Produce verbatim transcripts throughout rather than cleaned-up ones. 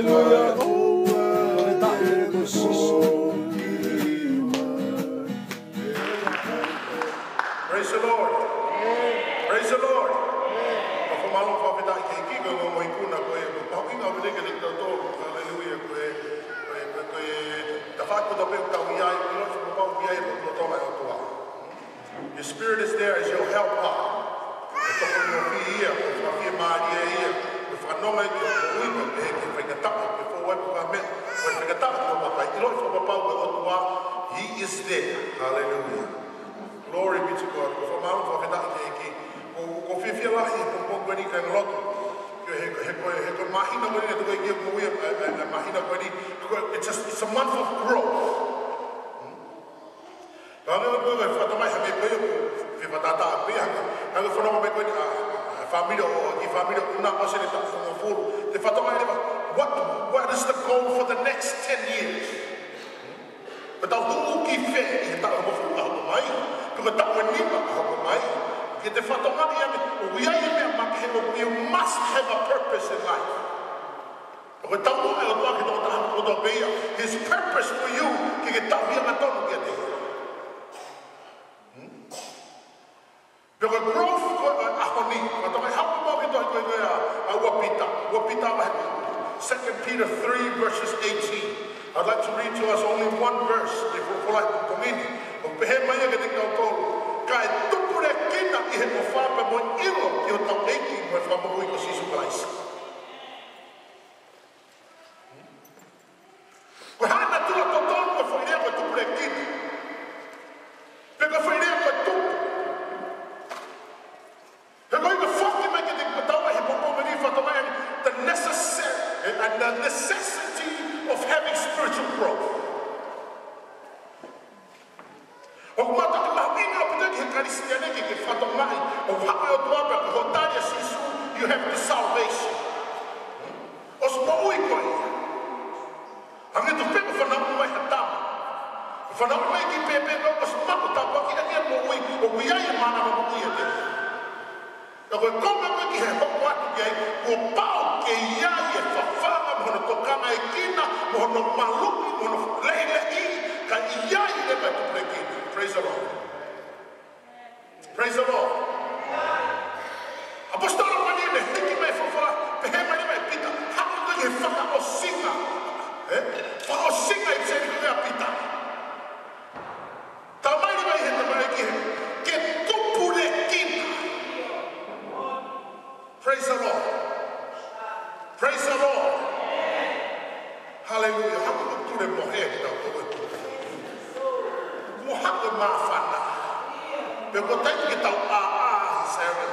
Praise the Lord. Praise the Lord. Ko e fakamālō, fakafetaʻi ki he ʻEiki, ko e ongo ikuna ko e, ko e mahuʻinga ʻaupito kiate kitautolu. Hallelujah. Ko e, ko e, ko e, ko e tafaʻaki kotoa pē ʻoku tau ʻi ai, ʻilo fakapapau ʻoku ʻi ai e lotolotonga ʻo e ʻOtua. His Spirit is there as your helper. Ko e tokoni ʻoku fiefia, ko e fakafiemālie ia, ko e fakanonga ia ki hoʻo moʻui, ko e pehē ki he faingataʻa, ko e fou ai ko e meʻa, ko e faingataʻa ki hoʻo vakai, ʻilo fakapapau ko e ʻOtua, He is there. Hallelujah. Glory be to God. Ko e fakamālō, fakafetaʻi ki he ʻEiki. ʻOku, ʻoku ou fiefia lahi he pongipongi ko eni, kāinga lotu. He, he, he, he, he māhina ko eni, ʻoku ou tui ko e, ko e, ko e, ko e māhina ko eni, ko e, it's just, it's a month of growth. Ka hangē ko e fakatomai hangē ko e, ko e fakatātā pē hangē, hangē ko e fanongo mai ko eni ʻa, ʻa e fāmili ʻo, ki he fāmili ʻoku nau ʻosi ʻi he taʻu hongofulu. Te u fakatomai leva, what, what is the goal for the next ten years? Ko ʻetau hū ki fē ʻi he taʻu hongofulu ʻoku hoko mai? Pe ko e taʻu ʻe nima ʻoku hoko mai? Ke te fakatomai ange, ʻoku ʻi ai e meʻa makehe, ʻoku, you must have a purpose in life. Ko e tauhi ʻa e ʻOtua ki he tokotaha kotoa pē ia. His purpose for you, ke ke tauhi angatonu kiate ia. Hmm? Pea ko e growth ko ē ʻo e ʻaho ni, ko e toki haʻu mai ki he tohi ko ē ʻa, ʻa ua Pita, ua Pita vahe, Second Peter three verses eighteen. I'd like to read to us only one verse before, before I continue. ʻOku pehē mai ia kiate kitautolu: Kae tupulekina ʻi he ʻofa pea mo e ʻilo ki hotau ʻEiki mo e Fakamoʻui ko Sīsū Kalaisi. Ko e hā e natula totonu ʻo e foʻi lea ko e tupulekina? Pe ko e foʻi lea ko e tupu? He ko e ʻuhinga foki mai kiate kitautolu he pongipongi ni, fakatomai ange the necessary, and the necessity of having spiritual growth. ʻOku mātuʻaki mahuʻinga ʻaupito ki he Kalisitiane ke ke fakatomai, ʻoku haʻu e ʻOtua pea ko hoʻo tali ʻa Sīsū, you have the salvation. ʻOsi moʻui koe ia. Hangē tofu pē ko e fanauʻi mai ha tama. Fanauʻi mai ki pēpē ko ē, ʻosi maʻu tāpuaki ʻaki e moʻui, ʻoku ʻi ai e mānava moʻui ʻiate ia. Ka ko e konga ko ē ki he hoko atu ki ai, kuo pau ke ʻi ai e fafanga mo hono tokangaekina, mo hono maluʻi, mo hono lehilehiʻi, kae ʻi ai leva e tupulekina. Praise the Lord. Praise the Lord. ʻAposetolo ko eni naʻe hiki mai e folofola, pehē mai leva ʻe Pita, haʻu ki he fakaʻosinga. Eh? Fakaʻosinga ʻi he sēniti ko ē ʻa Pita. Talamai leva ʻe he Tamai ki he, ke tupulekina. Praise the Lord. Praise the Lord. Hallelujah. Haʻu ko e tule mohe kitautolu. Mo haʻu e māfana. Pea ko e taimi ke tau ʻā, ʻā, ʻā, Sarah.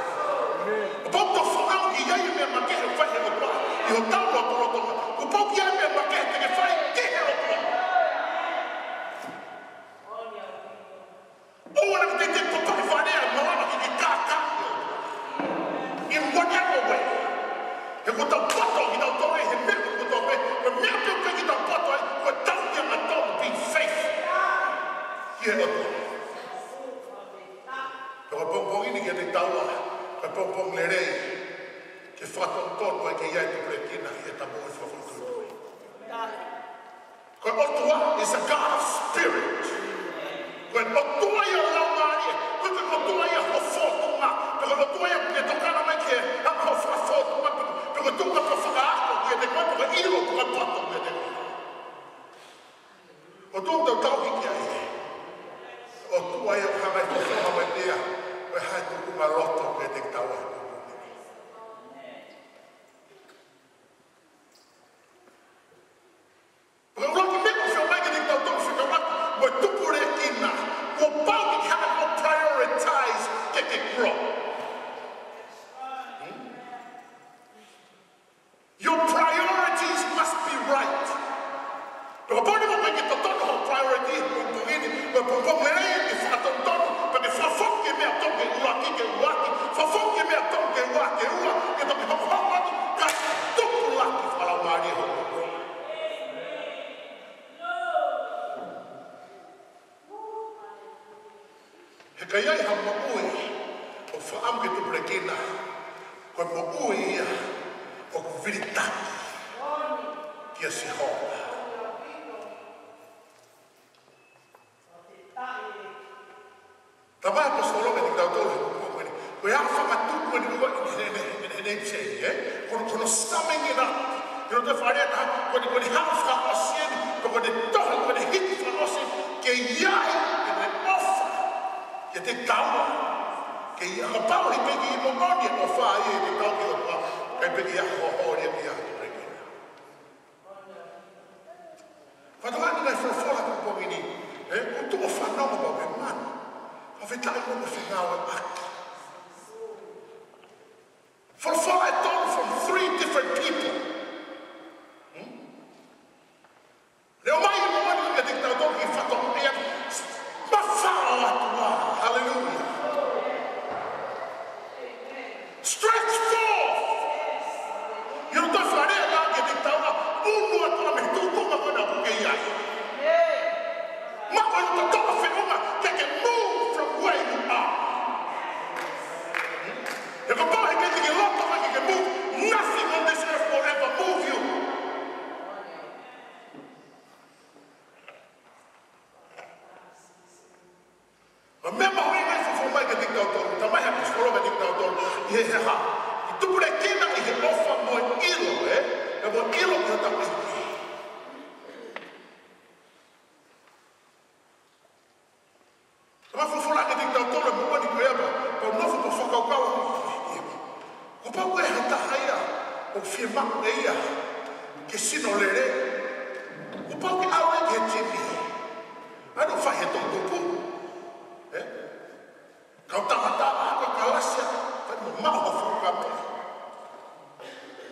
Kuo pau ke tau folau ki ai e meʻa makehe ʻoku fai ʻe he ʻOtua ʻi hotau lotolotonga. Kuo pau ke ʻi ai e meʻa makehe te ke fai ki he ʻOtua. ʻOua naʻa ke teitei papaki fale ʻa e malanga ke ke kākā. In whatever way. He kuo tau poto kitautolu he meʻa kotoa pē, ko e meʻa pē ʻoku ʻikai ke tau poto ai, ko e tauhi angatonu, being faithful ki he ʻOtua. Pea ko e pongipongi ni kiate kitaua, ko e pongipongi lelei, ke fakatonutonu ai ke ʻi ai e tupulekina ʻi heʻeta moʻui fakafoʻituitui. Ko e ʻOtua is a God of spirit. Ko e ʻOtua ia ʻo e laumālie. Ko e ʻOtua ia ʻo e fōtunga. Ko e ʻOtua ia ʻoku ke tokanga mai ki he anga hoʻo fōtunga. Ko e ʻOtua ʻoku fakaako kiate koe, ko e ʻilo, ko e poto kiate koe. ʻOtua ʻoku tau tauhi ki ai. ʻOtua ia ʻoku hanga ʻe he fōtunga mai pea ko e hā e tuʻunga loto kiate kitaua. Pea ʻuluaki meʻa ʻoku fiemaʻu kiate kitautolu fekauʻaki mo e tupulekina, kuo pau ke ke hanga ʻo prioritize ke ke grow. Hmm? Your priorities must be right. Pea kapau naʻe ʻikai ke totonu hoʻo priority he pongipongi ni, ko e pongipongi lelei ke fakatonutonu, pea ke fakafoki e meʻa ʻoku totonu ke ʻuluaki, ke ʻuluaki, fakafoki e meʻa ʻoku totonu ke ua, ke ua, ke toki hokohoko atu, kae tupulaki fakalaumālie hoʻo moʻui. He ka ʻi ai ha moʻui ʻoku fakaʻamu ke tupulekina, ko e moʻui ia ʻoku vilitaki. Sihova. Talamai ʻe he ʻaposetolo kiate kitautolu he kupu ko eni, ko e ʻaho fakatupu eni ko eni, eni, eni, eni, eni, eni, ē? Ko hono, ko hono summing it up. Ko hono toe fakalea ʻe taha, ko eni, ko eni haʻu fakaʻosi eni, ko eni tohi, ko eni hiki fakaʻosi, ke ʻi ai ʻene ʻofa kiate kitaua. Ke ʻi ai, kapau ʻe ʻikai ke moʻoni e ʻofa ʻiate kitaua ki he ʻOtua, ʻikai pē ke ʻi ai ha holi ʻiate kitaua. Fakatokangaʻi e ngaahi folofola ʻo e pongipongi ni, ē, ʻoku tuʻu ʻo fanongo pē manu. Fakafetaʻi mo e fengāueʻaki. Folofola ʻe tolu from three different people. Hmm? Leʻo mai e moʻoni kiate kitautolu ki he fatongia mafao atu ā. Hallelujah. Stretch forth. ʻI hono toe fakalea ʻe taha kiate kitaua, unu atu ā mei he tuʻunga ko ena ʻoku ke ʻi ai. Maʻu e loto toʻa feʻunga ke ke move from where you are. He kapau he ʻikai te ke loto mai ke ke move, nothing on this earth will ever move you. Ko e meʻa mahuʻinga ʻi he folofola mai kiate kitautolu, talamai ʻe he ʻaposetolo kiate kitautolu, ʻi he, he hā, ke tupulekina ʻi he ʻofa mo e ʻilo, ē? Pea mo e ʻilo ki hotau ʻEiki. Talamai ʻe he folofola kiate kitautolu he moʻoni ko ia, pea, pea u nofo pea u fakakaukau, kuo pau ke ʻi ai ha taha ia ʻoku fiemaʻu ʻe ia ke sino lelei. Kuo pau ke ʻalu ia ki he timi. ʻAlu ʻo fai he toʻutupu. Ē? Kau tangata ʻa ko e kalasi ʻa, fai mo maʻu ha fuʻu kame.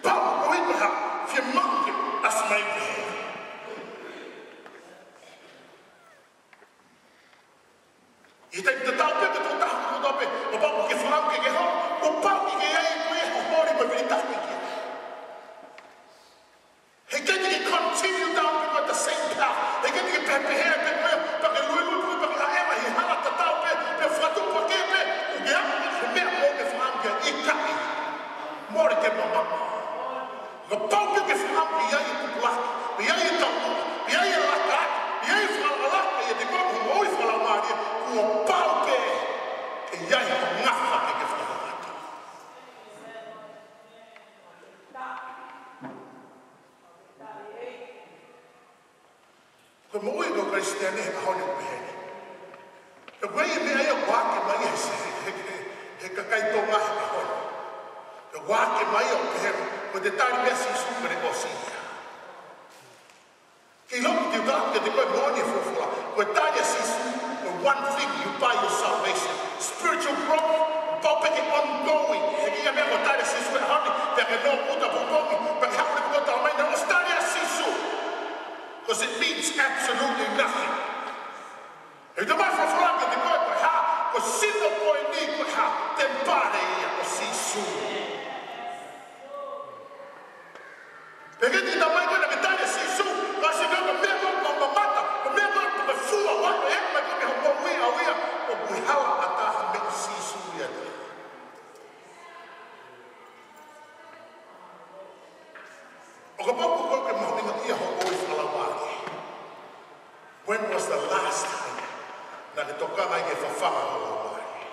Pau ko e hā, fiemaʻu ke ʻasi mai pē. ʻI he taimi tatau pē, ko e tokotaha kotoa pē, kuo pau ke fakaʻamu ke ke hoko, kuo pau ke ke ʻi ai koe ha holi mo e vilitaki ki ai. He ʻikai te ke continue down pē koe the same path. He ʻikai te ke pehē pē koe, pea ke luelue pē koe, pea ke ʻaʻeva he hala tatau pē, pea fakatuʻupakē pē, ʻoku ke aʻu ki he meʻa ʻoku ke fakaʻamu ki ai. ʻIkai. Mole ke mamaʻo. Kuo pau ke ke fakaʻamu ke ʻi ai e tupulaki, ke ʻi ai e tauʻolunga, ke ʻi ai e laka, ke ʻi ai e fakalakalaka ʻiate koe mo e moʻui fakalaumālie, kuo pau ke, ke ʻi ai ha ngafa ke ke fakakakato. Ko e moʻui ʻa e kau Kalisitiane he ʻaho ni ʻoku pehē ni. He ko e meʻa ia ʻoku ake mai he, he, he, he kakai Tonga he ʻaho ni. He ʻoku ake mai ʻo pehē, ko e tali meia Sīsū ko ʻene ʻosi ia. Ke ʻilo atu kiate koe moʻoni e folofola. Ko e tali ʻa Sīsū, ko e one thing you buy your salvation. Spiritual growth, pau pē ke ongoing. He ko e meʻa ko e tali ʻa Sīsū he ʻaho ni, pea ke nō kuta popongi, pea ke haʻu ni kuta mai na ʻosi tali ʻa Sīsū. 'Cause it means absolutely nothing. He talamai ʻe he folofola kiate koe ko e hā, ko e sino ko eni ko e hā, temipale ia ʻo Sīsū. Pea ke tiki tamai koe naʻa ke tali ʻa Sīsū, ka sino ko e meʻa ko ē ʻoku mamata, ko e meʻa ko ē ʻoku ke fua, ʻoku ʻeke mai koe mei hoʻo moʻui ʻaʻau ia, ʻoku ʻikai hala ʻatā ha meʻa ʻo Sīsū ia te. ʻO kapau ko koe ʻoku ke mahuʻingaʻia hoʻo moʻui fakalaumālie. When was the last time naʻa ke tokanga ai ke fafanga ho laumālie?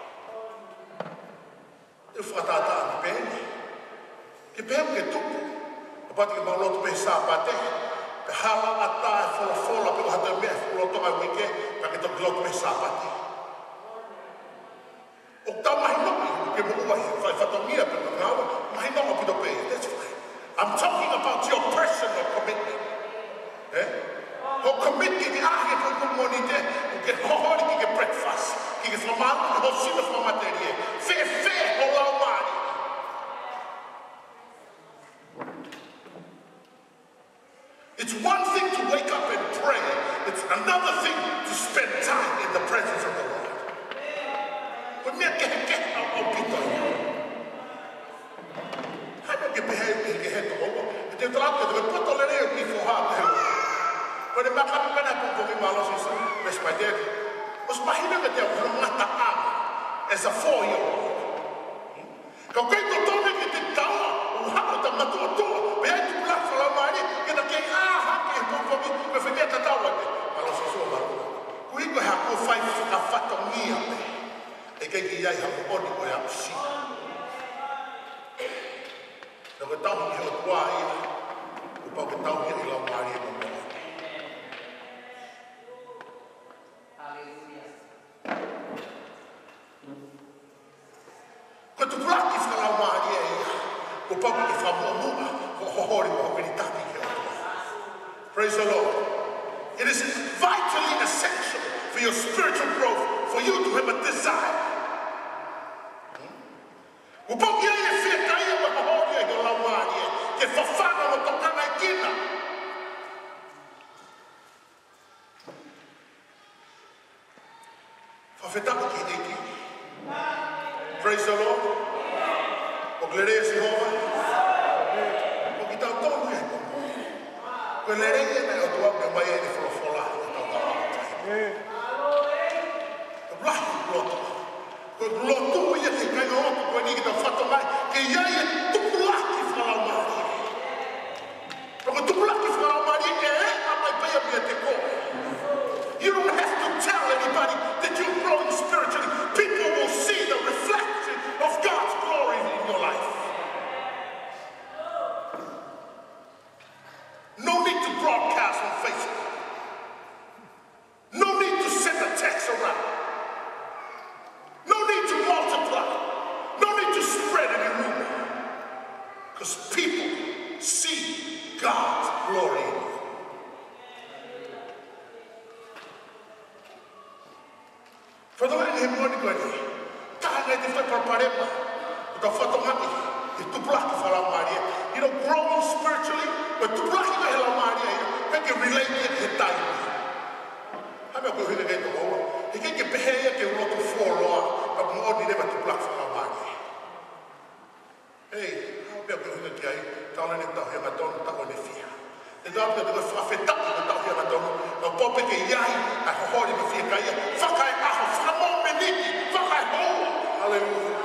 ʻE fakatātā ni pē eni. Ke pehē ke tupu. Kapau te ke maʻu lotu pē he Sāpate, pea hala ʻatā e folofola pe ko ha toe meʻa he lolotonga e uike, ka ke toki lotu pē he Sāpate. ʻOku tau mahinoʻi ke moʻua he fai fatongia pe ko e ngāue, mahino ʻaupito pē, that's fine. I'm talking about your personal commitment. Ē? Hoʻo commit ki he ʻaho ko ē ʻoku ke moʻoni te, ʻoku ke hoholi ki he breakfast, ki he fakamālō, ki ho sino fakamatelie. Fēfē ho laumālie? It's one thing to wake up and pray. It's another thing to spend time in the presence of the Lord. Ko e meʻa kehekehe ʻaupito ia. Hano ke pehē, pehē ke he toko ua. Te u tala atu ke poto lelei ʻo ki foha te. Ko e maka pena ko ko ki mālō Sīsū, Presbyterian. ʻOsi mahino ke te au ngata ʻama as a four-year-old. Ka ʻoku ʻikai totonu ke te taua, ʻo haʻu ʻo ta matuʻotuʻa, pea ʻi ai e tupulaki fakalaumālie, ke ta kei ʻā ʻi ai ha moʻoni ko e aʻusia. Pea ko e tauhi ʻi he ʻOtua ia, kuo pau ke tauhi ia ʻi he Laumālie mo e moʻoni. Ko e tupulaki fakalaumālie ia, kuo pau ke fakamuʻomuʻa hoʻo holi mo hoʻo vilitaki ki he ʻOtua. Praise the Lord. It is vitally essential for your spiritual growth for you to have a desire. Kuo pau ke ʻi ai e fiekaia mo e holi ʻi ho laumālie ke fafanga mo tokangaekina. Fakafetaʻi ki he ʻEiki. Praise the Lord. ʻOku lelei ʻa Sihova. Ko kitautolu ia. Ko e lelei ʻa e ʻOtua pea mai ʻene folofola ʻi hotau tau. Lahi loto. Ko e lotu ia ki he kāinga ʻoku ko eni ke tau fatongia ke ʻi ai e tupulaki fakalaumālie. Ko e tupulaki fakalaumālie ʻe ʻaonga mai pē ia meiate koe. You don't have to tell anybody that you're growing spiritually. People will see the reflection of God's glory in your life. No need to broadcast on Facebook. No need to send a text around. No need to multiply. No need to spread any rumor. Because people see God's glory in you. Fakatonga ʻi he moʻoni ko eni. Taha e ngaahi tefitoʻi palopalema ʻoku tau fakatonga ʻi he tupulaki fakalaumālie. You know, growing spiritually, ko e tupulaki ʻi he laumālie, ʻikai ke relate ia ki he taimi. Hā e meʻa ʻoku ou ʻuhinga ki ai, toko ua? He ʻikai ke pehē ia ke u lotu fuoloa, ka moʻoni leva e tupulaki fakalaumālie. Hei, hā e meʻa ʻoku ou ʻuhinga ki ai, taʻu ni ʻoku tau ʻi he angatonu, taʻu ʻeni fiha. Te tau atu ke fakafetaʻi ko e tau ʻi he angatonu, ka ʻoku pau pē ke ʻi ai ʻa e holi mo e fiekaia, fakaeʻaho, fakamōmeniti, fakaehoua. Haleluia.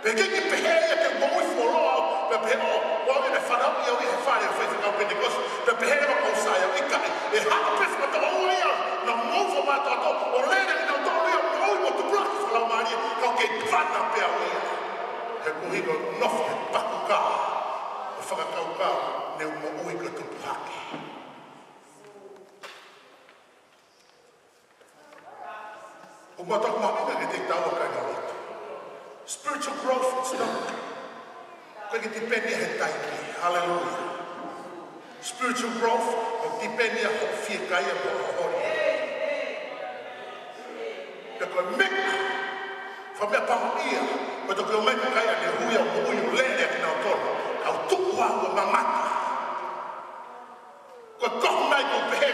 Pea ʻikai ke pehē ia ke u moʻui fuoloa, pea pehē ʻo, ʻoku ʻi ai e fanauʻi au ʻi he fale ʻo e faifekau Penitekosi, pea pehē leva ʻoku ou sai au, ʻikai, ʻe hanga pē fakatouʻoua ia, naʻa mou fakamātoato, ʻo lele ʻi nautolu ia, moʻui mo tupulaki fakalaumālie, ka ʻoku kei fana pē au ia. He ʻoku ou nofo he pakukā ʻo fakakaukau ne u moʻui ko e tupu hake. ʻOku mātuʻaki mahuʻinga ke tau ʻai ʻa e lotu. Spiritual growth, it's not ʻikai ke tipeni ia he taimi. Haleluia. Spiritual growth, ʻoku tipeni ia hoʻo fiekaia mo hoʻo holi. Pea ko e meʻa, fakameʻapangoʻia, ko e toki ʻomai e kakai ʻa e hui ʻo moʻui ʻo lele ʻaki kinautolu, ʻo tuʻu ʻo mamata. Ko e kohu nai ʻoku pehē